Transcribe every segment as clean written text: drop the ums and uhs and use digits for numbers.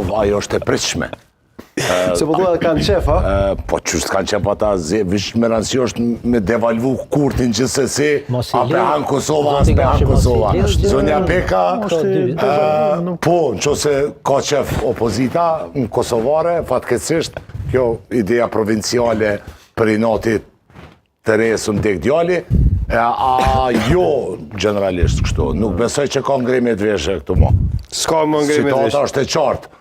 Kosovë ajo është e pritshme. Se po thua kanë qef, ha? Po qysh s'kanë qef ata, veç me rëndësi është me devalvu Kurtin gjithsesi, a pe han Kosova, a s'pe han Kosova. Zonja Peka, po, në qoftë se ka qef opozita në Kosovare, fatkeqësisht, kjo ideja provinciale për inati të resë më dek djali, e, a jo gjeneralisht kështu, nuk besoj që ka ngremje të veshë këtu mo. S'ka më ngremje të Situata veshë. është e qartë.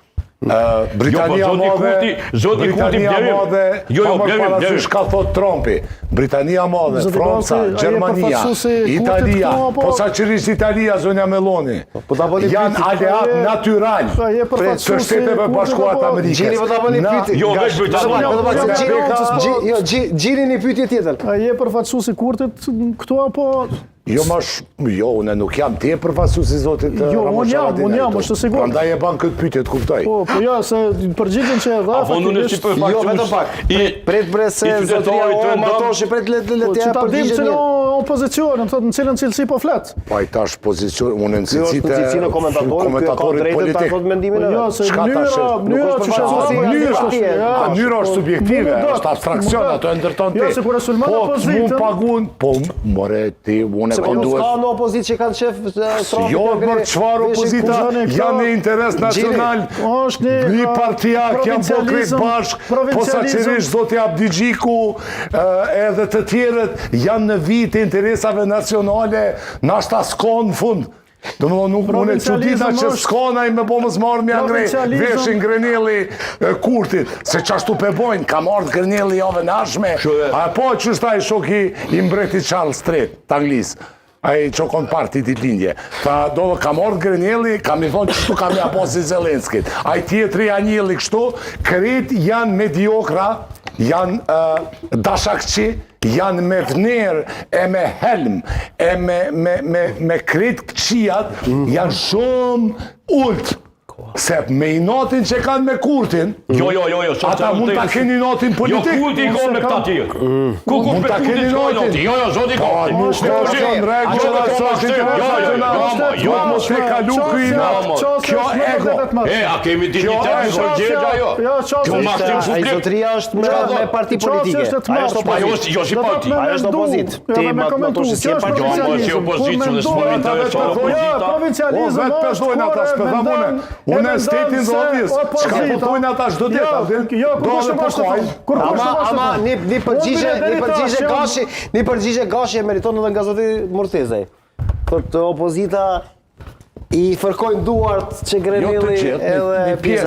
Britania Jo, po, zoti Madhe, Kurti, zoti Kurti, Britania Blerim. Madhe, Jo, jo, pa marrë Blerim, parasysh Blerim. ka thot Trumpi. Britania Madhe, Zoti Franca, Gashi, a je Gjermania, përfaqësuesi i Kurtit Italia, këtu, apo- posaçërisht Italia, zonja Meloni. Po ta bëni Janë pyetje. aleat A je- natyral a je të përfaqësuesi Shteteve i Kurtit, Bashkuara të apo- Amerikës. Gjini po ta bëni Na- pyetje. Jo, veç Gashi, Britania. vetëm pak, vetëm pak, se Jo, Gjini- jo, Gji- jo, Gji- Gjini një pyetje tjetër. A je përfaqësuesi i Kurtit këtu apo Jo, ma sh... jo, unë nuk jam ti e përfaqësues i zotit eh, Jo, Ramush unë jam, Haradinaj unë jam, këtu. është e sigurt. Prandaj e ban këtë pyetje, të kuptoj. Po, po jo, se përgjigjen që e dha A po unë si faktikisht përfaqësues. Jo, vetëm pak. I Pret bre se i qytetarit zotria të o rëndom- Matoshi, pret le le Po, t'ja që ta dim përgjigjen. cilën një. opozicion, më thotë në cilën cilësi po flet. Po ai tash pozicion, unë në Ky është cilësitë në cilësinë e komentatorit, ky e ka komentatorit drejtën ta politik. thotë mendimin e Jo, vet. se Çka tash mënyra, është? mënyra Nuk është që përfaqësuesi sheh- i Mënyra, partie. Ja, a mënyra është subjektive, Mu është abstraksion, mu ato e ndërton ti. Jo, se kur e sulmon Po, opozitën- mu pagun, po more ti, unë e Se kom po duhet s'ka në opozitë që kanë qef e, Trumpit Jo, e për ngre- çfarë veshin opozita kuzhoni këto- janë në interes nacional. Është një, Një uh, partijak janë po krejt provincializëm, bashk, provincializëm. posaçërisht zoti Abdixhiku ë, edhe të tjerët janë në vit të interesave nacionale, nashta s'ka në fund. Do më thonë, nuk unë e çudita që Provincializëm është- s'ka na i me bo mos marrë m'ja ngre, Provincializëm- veshin Grenelli e, Kurtit, se qashtu pe bojnë, ka marrë Grenelli javën e ardhshme. A e po që është ai shoki i mbretit Charles III të Anglisë. Ai që kon parti ditëlindje. Tha, do ka marrë Grenelli, ka mi thonë qështu ka me apo si Zelenskit. Ai tjetri Anjeli kështu, krejt janë mediokra, janë uh, dashakqi, janë me vnerë e me helm, e me, me, me, me krejt këqijat, janë shumë ult. Se me inatin që kanë me Kurtin, Jo, jo, jo, jo, s'është ata e mund ta vërtetë. kenë inatin Jo, politik. Kurti i ka me këta tjerë. Ku ku Mund me ta Kurti keni s'ka inatin. inati? Jo, jo, zoti Po, Kurti. nuk Kurti- është në rregull, Jo, dhe jo, s'është jo, interes jo, jo, nacional. jo, jo, Duhet mos e kalu ky inat. Kjo ego. E, a kemi dignitet ego. në përgjegja jo? Jo, qoftë Kjo është- mashtrim Ai publik. zotria është me Çka me thot? parti Qoftë politike. është e të Ajo është marrshme. Ajo opozitë. është jo si Do të parti. me Ajo është mendu, opozitë. jo, Ti me ma- komentu, Matoshi, si kjo e është parti? Jo, mo, si provincializëm. opozitë, Kur unë s'po mendoj- më intereson Jo, opozita. Po, provincializëm vetë është pesojnë kur ata, e s'pe tham unë. mendon- e Unë mendon stating se the obvious. Çka po opozita- thojnë ata çdo ditë, Jo, a din? Jo, Do kur edhe kush po po kajnë. Kur kush Ama po ama një një përgjigje, Unë një përgjigje deri tash jam- Gashi, një përgjigje Gashi e meriton edhe nga zoti Murtezaj. Thotë opozita i fërkojnë duart që Jo të Grenelli gjithë, një- edhe një pjesë.